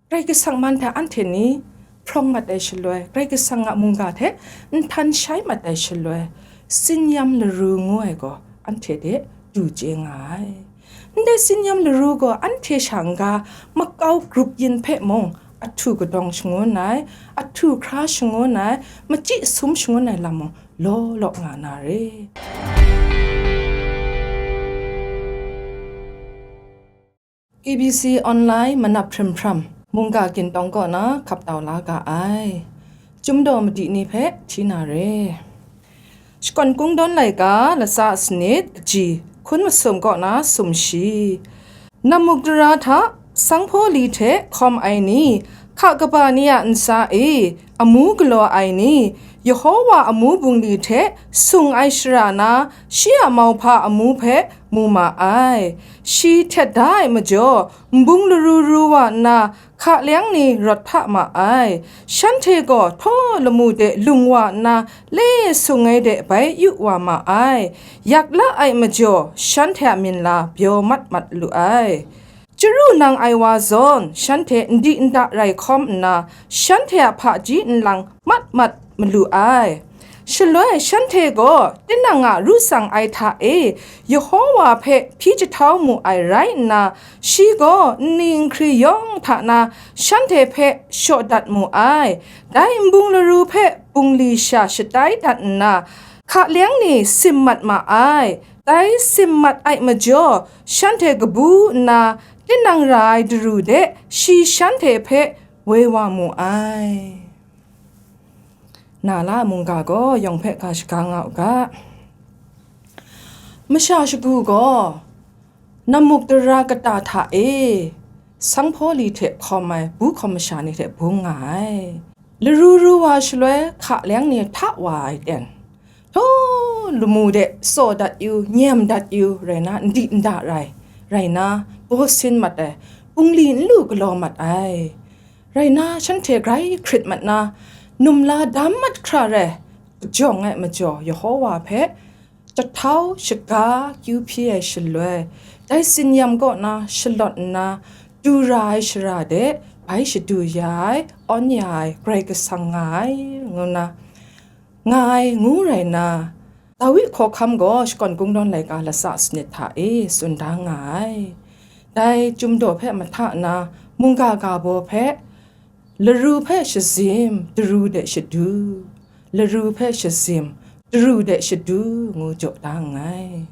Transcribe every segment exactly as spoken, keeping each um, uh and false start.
Karai Kasang man hta anhte ni hprawng mat ai shaloi, Karai Kasang a mungga hte nhtan shai mat ai shaloi, tsin-yam laru ngu ai gaw anhte de du chye nga ai. Ndai tsin-yam laru gaw anhte sha n-ga makau grup yin hpe mung ahtu kadawng shangun ai, ahtu hkra shangun ai, machyi sum shangun ai lam mung law law nga na re. K B C Online manap hrim hpram mungga gintawng kaw na hkap tau la ga ai. Chyum daw madi ni hpe hti na re. Shakawn Kungdawn laika latsa sanit kaji hkun masum kaw na sumshi. Nammukdara hta sanghpaw li hte hkawm ai ni, hka kaba ni a ntsa e amu galaw ai ni, Yehova amu bungli hte sung ai shara na, shi a mauhpa amu hpe mu ma ai. Shi htet da ai majaw, nbung laru ru wa nna, hka leng ni rawt hta ma ai. Shanhte gaw htaw lamu de lung wa nna, le sung ai de bai yu wa ma ai. Yak la ai majaw, shanhte a minla byaw mat mat lu ai. Chyaru nang ai wa zawn, shanhte n di n da rai hkawm nna, shanhte a hpaji nlang mat mat malu ai. Shaloi shanhte gaw tinang a ru tsang ai hta e Yehova hpe hpyi jahtau mu ai rai nna, shi gaw nni nhkri yawng hta na shanhte hpe shaw dat mu ai. Dai nbung laru hpe bungli sha shatai dat nna, hka leng ni sim mat ma ai. Dai sim mat ai majaw, shanhte kabu nna, tinang ra ai daru de shi shanhte hpe woi wa mu ai. Nala mungga gaw yawng hpe ga shaga nga u ga. Masha shagu gaw, nammukdara kata hta e sanghpaw li hte hkawm ai bu hkawm masha ni hte bung nga ai. Laru ru wa shaloi hka leng ni hta wa ai ten, htaw lamu de tsaw dat yu, nyem dat yu rai na, n di n da rai, rai na, baw sin mat ai, bungli n lu galaw mat ai. Rai na, shanhte grai hkrit mat na, numla dam mat hkra rai, kajawng ai majaw Yehova hpe jahtau shaga kyu hpyi ai shaloi, dai tsin-yam kaw na shalawt nna, du ra ai shara de bai shadu ya ai, awn ya ai, Karai Kasang nga ai, ngu na, nga ai ngu rai nna, Dawi hkawhkam gaw Shakawn Kungdawn laika latsa sanit hta e tsun da nga ai. Dai Chyum daw hpe mahta na, mungga ga baw hpe, laru hpe shazim, daru de shadu, laru hpe shazim, daru de shadu, ngu jaw da nngai.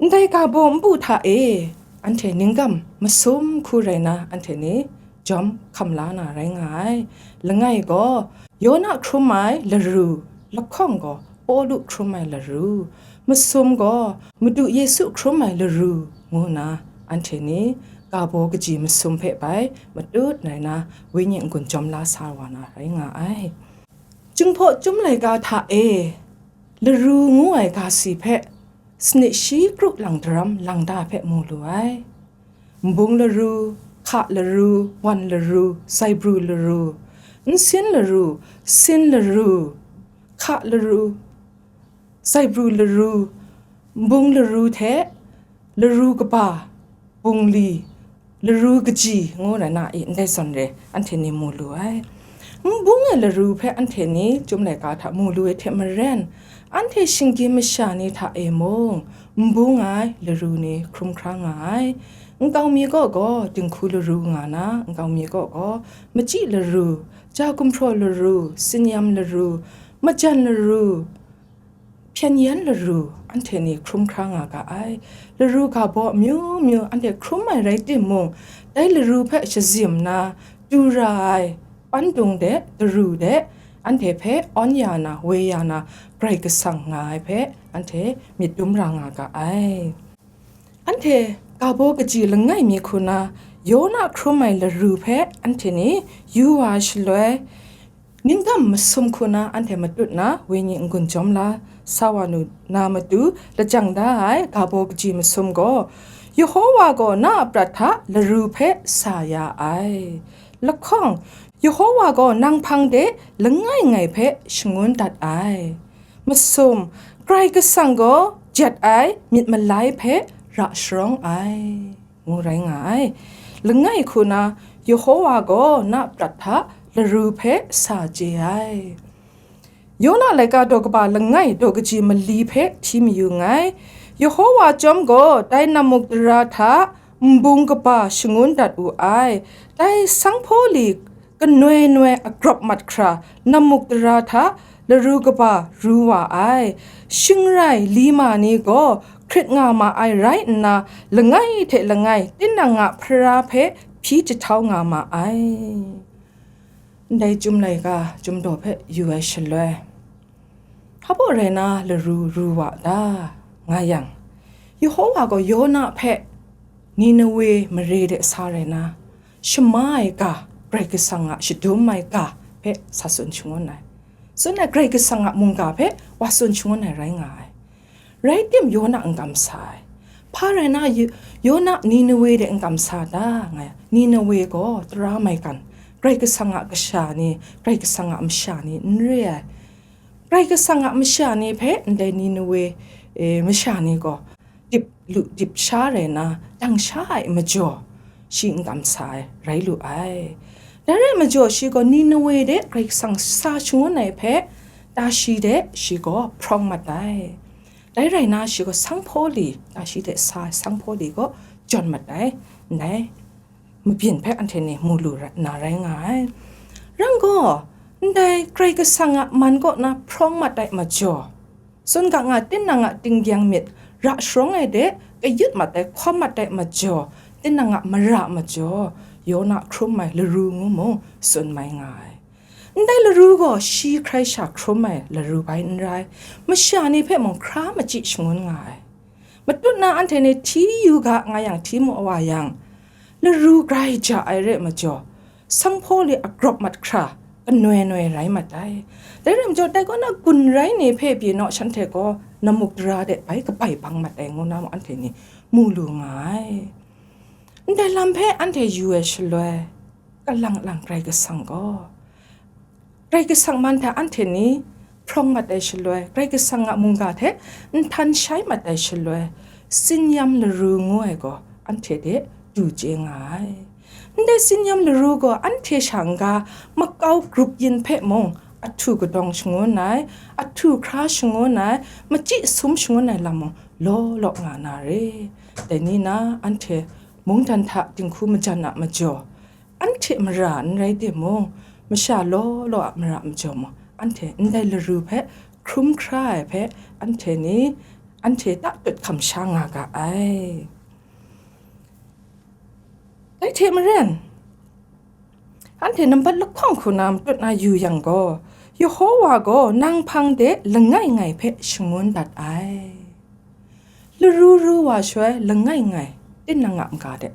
Ndai ga baw npu hta e, anhte ninggam masum hku rai na, anhte ni jawm hkam la na rai nga ai. Langai gaw, Yona hkrum ai laru, lahkawng gaw, Pawlu hkrum ai laru, masum gaw, Madu Yesu hkrum ai laru, ngu na, anhte ni ga baw kaji masum hpe bai matut rai na, wenyi n-gun jawm la sa wa na rai nga ai. Jinghpaw Chyum laika hta e, laru ngu ai ga si hpe, sanit shi kru lang daram lang da hpe mu lu ai. Nbung laru, hka laru, wan laru, zaibru laru, nsin laru, sin laru, hka laru, zaibru laru, nbung laru hte laru kaba, bungli, laru kaji ngu na na i ndai zawn re, anhte ni mu lu ai. Nbung ai laru hpe anhte ni Chyum laika hta mu lu ai hte maren, anhte shinggyim masha ni hta e mung, nbung ai laru ni hkrum hkra nga ai. Nkau mi kaw gaw dinghku laru nga na, nkau mi kaw gaw machyi laru, ja gumhpraw laru, tsin-yam laru, majan laru, hpyen yen laru, anhte ni hkrum hkra nga ga ai. Laru ga baw amyu myu anhte hkrum ai rai timung, dai laru hpe shazim na, du ra ai, pandung de, daru de, anhte hpe awn ya na, woi ya na, Karai Kasang nga ai hpe, anhte myit dum ra nga ga ai. Anhte ga baw kaji langai mi hku na, Yona hkrum ai laru hpe anhte ni yu wa shaloi, ninggam masum hku na anhte matut na, wenyi n-gun jawm la sa wa nu na matu, lajang da ai ga baw kaji masum gaw, Yehova gaw na a prat hta laru hpe sa ya ai. Lahkawng, Yehova gaw nang hpang de langai ngai hpe shangun dat ai. Masum, Karai Kasang gaw jet ai myit malai hpe ra sharawng ai, ngu rai nga ai. Langai hku na, Yehowa gaw na prat hta laru hpe sa chye ai. Yona laika daw kaba langai daw kaji mali hpe hti mayu nngai. Yehowa chyawm gaw dai namuk dara hta nbung kaba shangun dat wu ai. Dai sanghpaw li kanoi noi agrawp mat hkra namuk dara hta laru kaba ru wa ai. Shingrai li ma ni gaw hkrit nga ma ai rai nna, langai hte langai tinang a hpara hpe hpyi jahtau nga ma ai. Ndai Chyum laika Chyum daw hpe yu ai shaloi, hpa baw rai na laru ru wa ta, nga yang, Yehowa gaw Yona hpe Ninewe mare de sa rai na, shama ai ga, Karai Kasang a shadum ai ga hpe sa tsun shangun ai. Tsun ai Karai Kasang a mungga hpe wa tsun shangun ai rai nga ai. Rai tim, Yona n kamsa ai. Hpa rai na, Yo-, Yona Ninewe de n kamsa ta, nga yang, Ninewe gaw tara maigan, Karai Kasang a kasha ni, Karai Kasang a masha ni n re ai. Karai Kasang a masha ni hpe ndai Ninewe, e, masha ni gaw dip lu dip sha rai na, dang sha ai majaw, shi n kamsa ai rai lu ai. Dai rai majaw, shi gaw Ninewe de Karai Kasang sa shangun ai hpe, tashi de shi gaw hprawng mat ai. Dai rai na, shi gaw sanghpaw li, tashi de sa ai sanghpaw li gaw jawn mat ai. Ndai mabyin hpe anhte ni mu lu ra-, na rai nga ai. Rai gaw, ndai Karai Kasang a man kaw na hprawng mat ai majaw, tsun ga nga, tinang a tinggyang myit ra sharawng ai de kayut mat ai, hkawm mat ai majaw, tinang a mara majaw, Yona hkrum ai laru ngu mung tsun mai nga ai. Ndai laru gaw shi hkrai sha hkrum ai laru bai n rai, masha ni hpe mung hkra machyi shangun nga ai. Matut na anhte ni hti yu ga, nga yang, hti mu wa yang, laru grai ja ai re majaw, sanghpaw li agrawp mat hkra kanoi noi rai mat ai. Dai rai majaw, dai kaw na gun rai ni hpe pyi naw, shanhte gaw namuk dara de bai kabai bang mat ai, ngu na mung anhte ni mu lu nga ai. Ndai lam hpe anhte yu ai shaloi, kalang lang Karai Kasang gaw, Karai Kasang man hta anhte ni hprawng mat ai shaloi, Karai Kasang a mungga hte nhtan shai mat ai shaloi, tsin-yam laru ngu ai gaw anhte de du chye nga ai. Ndai tsin-yam laru gaw anhte sha n-ga makau grup yin hpe mung ahtu kadawng shangun ai, ahtu hkra shangun ai, machyi sum shangun ai lam mung law law nga na re. Dai ni na, anhte mungdan hta dinghku majan a majaw, anhte mara n rai timung, masha law law a mara majaw mung, anhte ndai laru hpe hkrum hkra ai hpe, anhte ni, anhte tatut hkam sha nga ga ai. Dai hte maren, anhte nambat lahkawng hku na matut na yu yang gaw, Yehowa gaw nang hpang de langai ngai hpe shangun dat ai. Laru ru wa shaloi langai ngai tinang a n-ga de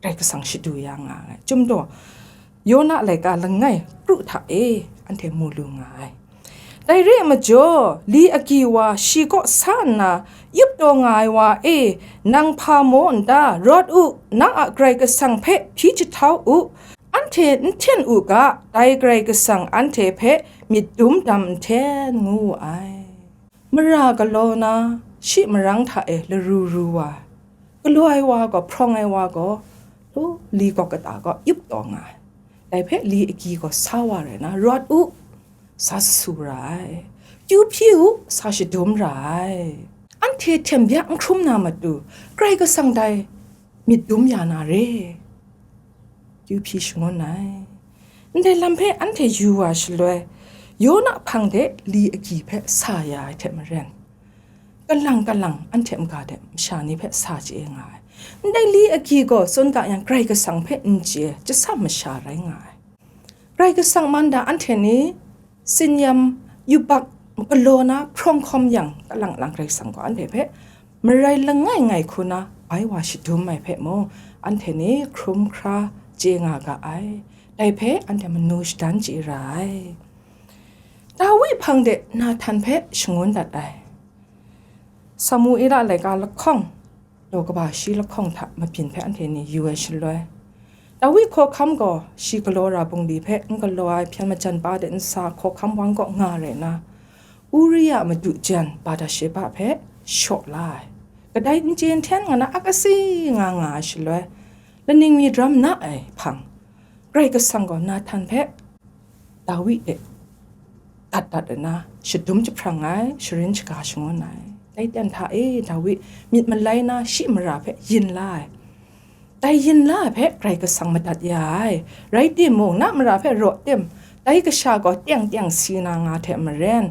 Karai Kasang shadu ya nga ai. Chyum daw, Yona laika langai kru hta e anhte mu lu nga ai. Dai re ai majaw, li agyi wa shi kaw sa nna, yup taw nga ai wa e, nang hpa maw n ta? Rawt u, na a Karai Kasang hpe hpyi jahtau u, anhte n hten u ga, dai Karai Kasang anhte hpe myit dum dam n hten, ngu wu ai. Mara galaw na, shi marang hta e laru ru wa, galaw ai wa gaw, hprawng ai wa gaw, lu li gawk kata gaw yup taw nga ai. Dai hpe li agyi gaw sa wa rai na, rawt u, sa sasu ra ai, kyu hpyi u, sa shadum ra ai. Anhte htem byak n hkrum na matu, Karai Kasang dai myit dum ya na re, kyu hpyi shangun ai. Ndai lam hpe anhte yu wa shaloi, Yona hpang de li agyi hpe sa ya ai hte maren, kalang kalang anhte maga de masha ni hpe sa chye nga ai. Ndai li agyi gaw tsun ga yang, Karai Kasang hpe n chye, chyasam masha rai nga ai. Karai Kasang man da anhte ni, tsin-yam, yubak galaw na hprawng hkawm yang, kalang lang Karai Kasang gaw anhte hpe marai langai ngai hku na bai wa shadum ai hpe mung, anhte ni hkrum hkra chye nga ga ai. Dai hpe anhte manu shadan chye ra ai. Dawi hpang de Nahtan hpe shangun dat ai. Samuela laika lahkawng, daw kaba shi lahkawng hta mabyin hpe anhte ni yu ai shaloi, Dawi hkawhkam gaw shi galaw ra bungli hpe n galaw ai hpyen majan pa de nsa hkawhkam wang kaw nga rai na, Uria madu jan Batasheba hpe shaw la ai. Kadai n chye n hten nga na, akasi nga nga ai shaloi, laning mi dram na ai hpang, Karai Kasang gaw Nahtan hpe Dawi de gat dat nna, shadum jahprang ai, sharin shaga shangun ai. Dai ten hta e Dawi myit malai na shi mara hpe yin la ai. Dai yin la ai hpe Karai Kasang madat ya ai. Rai timung, na mara hpe raw tim, dai kasha gaw teng teng si na nga hte maren,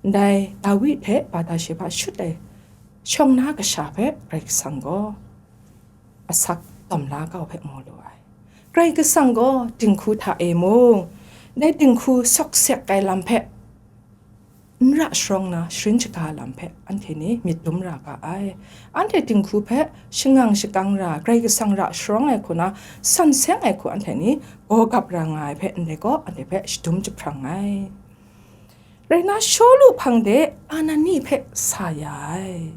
ndai Dawi hte Bathsheba shut ai shawng na kasha hpe Karai Kasang gaw asak tawn la kau hpe mu lu ai. Karai Kasang gaw dinghku hta e mung, dai dinghku sawk sek ai lam hpe n ra sharawng na, sharin shaga lam hpe anhte ni myit dum ra ga ai. Anhte dinghku hpe shangang shakang ra, Karai Kasang ra sharawng ai hku na, san seng ai hku anhte ni gaw gap ra nga ai hpe ndai gaw, anhte hpe shadum jahprang ai. Rai nna, Shawlu hpang de Anani hpe sa ya ai.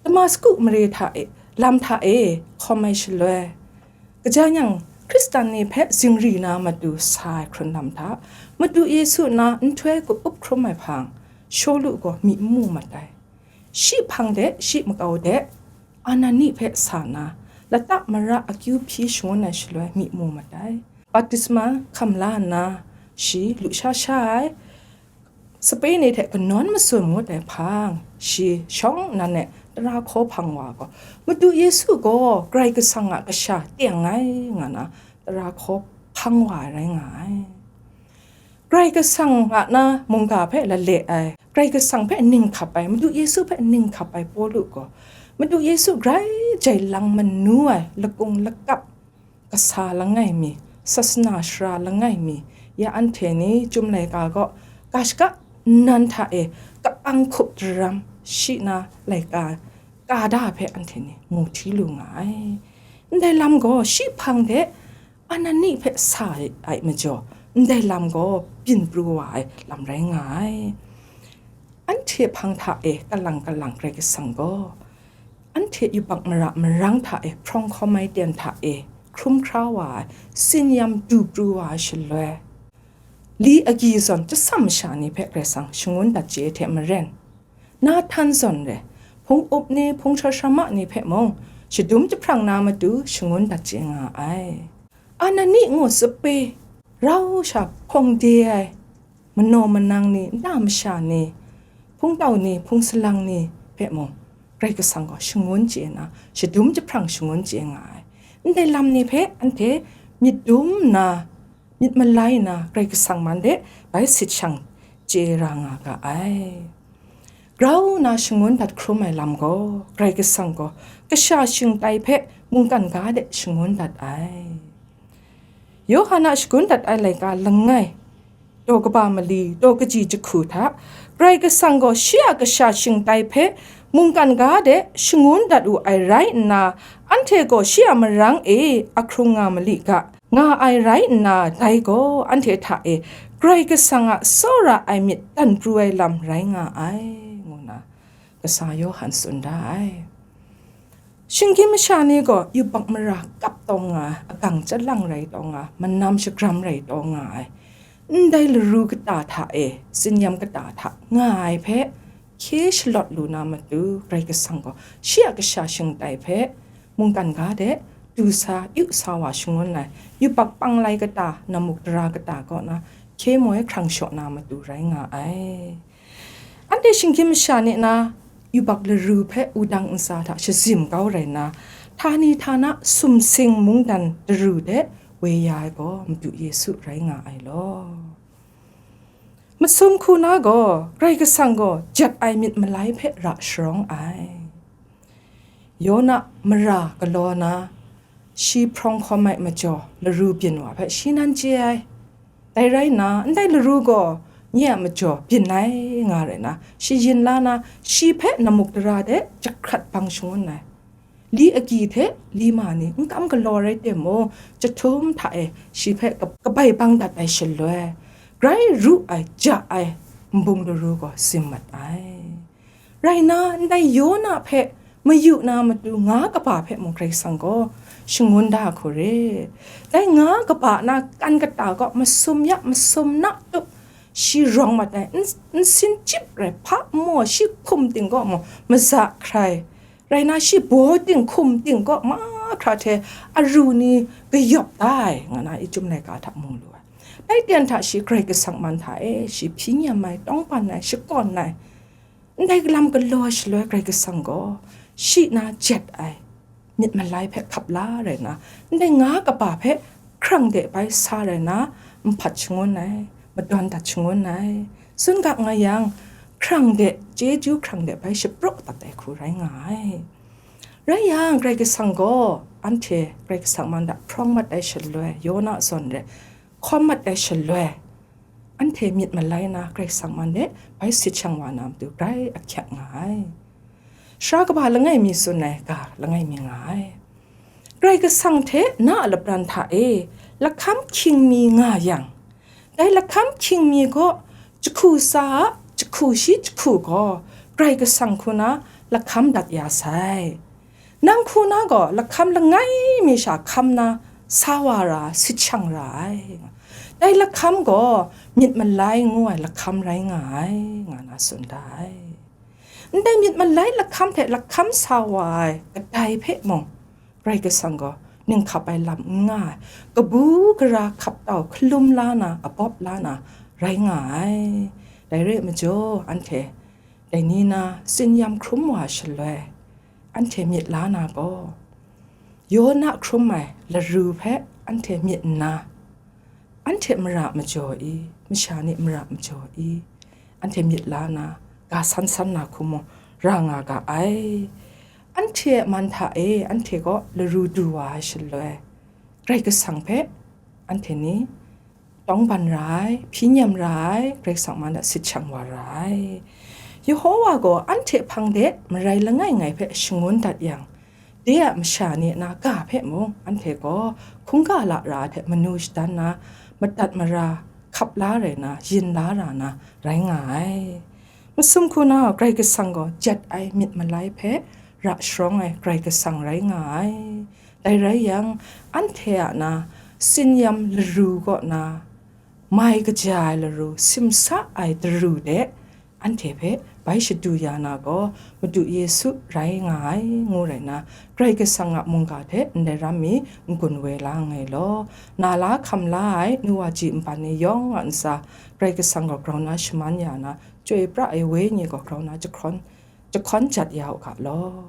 Damasku mare hta e, lam hta e hkawm ai shaloi, kaja yang Hkristan ni hpe zingri na matu sa ai hkrun lam hta, Madu Yesu na nhtoi ku-up hkrum ai hpang, Shawlu gaw myi n mu mat ai. Shi hpang de, shi makau de, Anani hpe sa nna, lata mara akyu hpyi shangun ai shaloi myi mu mat ai. Baptisma hkam la nna, shi lusha sha ai. Sape ni hte kanawn matsun ngut ai hpang, shi shawng nnan e tara hkaw hpang wa gaw, Madu Yesu gaw Karai Kasang a Kasha teng ai, nga na tara hkaw hpang wa ai rai nga ai. Karai Kasang a na mungga hpe lale ai, Karai Kasang hpe ning hkap ai, Madu Yesu hpe ning hkap ai Pawlu gaw, Madu Yesu grai jai lang manu ai lakung lakap kasa langai mi, sasana sara langai mi, ya anhte ni Chyum laika gaw ga shaka nnan hta e kap ang hkup daram shi na laika ka da hpe anhte ni mu hti lu nga ai. Ndai lam gaw shi hpang de Anani hpe sa ai majaw, ndai lam gaw byin pru wa ai lam rai nga ai. Anhte hpang hta e kalang kalang Karai Kasang gaw, anhte yubak mara marang hta e hprawng hkawm ai ten hta e hkrum hkra wa ai, tsin-yam du pru wa ai shaloi, li agyi zawn chyasam masha ni hpe Karai Kasang shangun dat chye hte maren, Nahtan zawn re, hpung up ni, hpung shawshama ni hpe mung shadum jahprang na matu shangun dat chye nga ai. Anani ngu sape, rau sha hpawng de ai manaw manang ni, nta masha ni, hpungtau ni, hpung salang ni hpe mung, Karai Kasang gaw shangun chye nna, shadum jahprang shangun chye nga ai. Ndai lam ni hpe anhte myit dum nna, myit malai nna, Karai Kasang man de bai sit shang chye ra nga ga ai. Grau nna shangun dat hkrum ai lam gaw, Karai Kasang gaw kasha shingtai hpe mungkan ga de shangun dat ai. Yawhan a shagun dat ai laika langai, daw kaba mali, daw kaji jahku hta, Karai Kasang gaw shi a kasha shingtai hpe mungkan ga de shangun dat wu ai rai nna, anhte gaw shi a marang e a hkrung nga mali ga, nga ai rai nna, dai gaw anhte hta e Karai Kasang a tsawra ai myit dan pru ai lam rai nga ai, ngu nna kasa Yawhan tsun da ai. Shinggyim masha ni gaw yubak mara kap taw nga, agang chyalang rai taw nga, manam shagram rai taw nga ai, ndai laru kata hta e, tsin-yam kata hta nga ai hpe hkye shalawt lu na matu, Karai Kasang gaw shi a kasha shingtai hpe mungkan ga de du sa, yu sa wa shangun ai, yubak panglai kata, namuk dara kata kaw na hkye moi hkrang shaw na matu rai nga ai. Anhte shinggyim masha ni na yubak laru hpe wudang ntsa hta shazim kau rai nna, htani htana sumsing mungdan daru de woi ya ai gaw Madu Yesu rai nga ai law. Masum hku na gaw, Karai Kasang gaw jat ai myit malai hpe ra sharawng ai. Yona mara galaw na, shi hprawng hkawm ai majaw, laru byin wa hpe shi nan chye ai. Dai rai nna, ndai laru gaw nye a majaw byin ai nga rai nna, shi yin la na, shi hpe namuk dara de jahkrat bang shangun ai. Li agyi hte li ma ni n kam galaw rai timung, chyahtum hta e shi hpe ka-, kabai bang dat ai shaloi, grai ru ai, ja ai nbung laru gaw zim mat ai. Rai nna, ndai Yona hpe mayu na matu nga kaba hpe mung Karai Kasang gaw shangun da hku re. Dai nga kaba na kan kata gaw masum ya, masum na tup, shi rawng mat ai, n-, nsin chyip rai, hpa nmaw shi hkum ting gaw mung maza hkrai, rai nna shi baw ting hkum ting kaw ma hkra hte aru ni kayawp da ai, nga na i Chyum laika hta mu lu ai. Dai ten hta shi Karai Kasang man hta e, shi hpyi nyam ai, tawngban ai, shakawn ai, ndai lam galaw shaloi Karai Kasang gaw shi na jet ai myit malai hpe hkap la rai na, ndai nga kaba hpe hkrang de bai sa rai na, nhpat shangun ai, madawn dat shangun ai, tsun ga nga yang, hkrang de, chyeju hkrang de bai shapraw dat ai hku rai nga ai. Rai yang, Karai Kasang gaw anhte Karai Kasang man hta hprawng mat ai shaloi, Yona zawn re hkawm mat ai shaloi, anhte myit malai na Karai Kasang man de bai sit shang wa na matu grai ahkyak nga ai. Sara kaba langai mi tsun ai ga langai mi nga ai. Karai Kasang hte na a lapran hta e lahkam hkying mi nga yang, dai lahkam hkying mi gaw jahku tsa a jahku shi jahku gaw Karai Kasang hku na lahkam dat ya sai. Nang hku na gaw lahkam langai mi sha hkam na sa wa ra, sit shang ra ai. Dai lahkam gaw myit malai ngu ai lahkam rai nga ai, nga na tsun da ai. Ndai myit malai lahkam hte lahkam sa wa ai kadai hpe mung, Karai Kasang gaw ninghkap ai lam n nga ai, kabu gara hkap tau hkalum la na, abawp la na rai nga ai. Dai re ai majaw, anhte dai ni na tsin-yam hkrum wa shaloi, anhte myit la na gaw, Yona hkrum ai laru hpe anhte myit nna, anhte mara majaw i, masha ni mara majaw i, anhte myit la na, ga san san na hku mung ra nga ga ai. Anhte a man hta e anhte gaw laru du wa ai shaloi, Karai Kasang hpe anhte ni tawngban ra ai, hpyi nyam ra ai, Karai Kasang man a sit shang wa ra ai. Yehowa gaw anhte hpang de marai langai ngai hpe shangun dat yang, de a masha ni a na ga hpe mung anhte gaw hkungga lara hte manu shadan na, madat mara hkap la rai na, yin la ra na rai nga ai. Masum hku na Karai Kasang gaw jet ai myit malai hpe ra sharawng ai Karai Kasang rai nga ai. Dai rai yang, anhte a na tsin-yam laru kaw na, mai kaja ai laru, simsa ai daru de, anhte hpe bai shadu ya na gaw, Madu Yesu rai nga ai, ngu rai na, Karai Kasang a mungga hte ndai ram mi n-gun woi la nngai law, na la hkam la ai nu wa ji nban ni yawng a ntsa, Karai Kasang gaw grau na shaman ya na, chyoi pra ai Wenyi gaw grau na jahkron, jahkawn jat ya u ga law.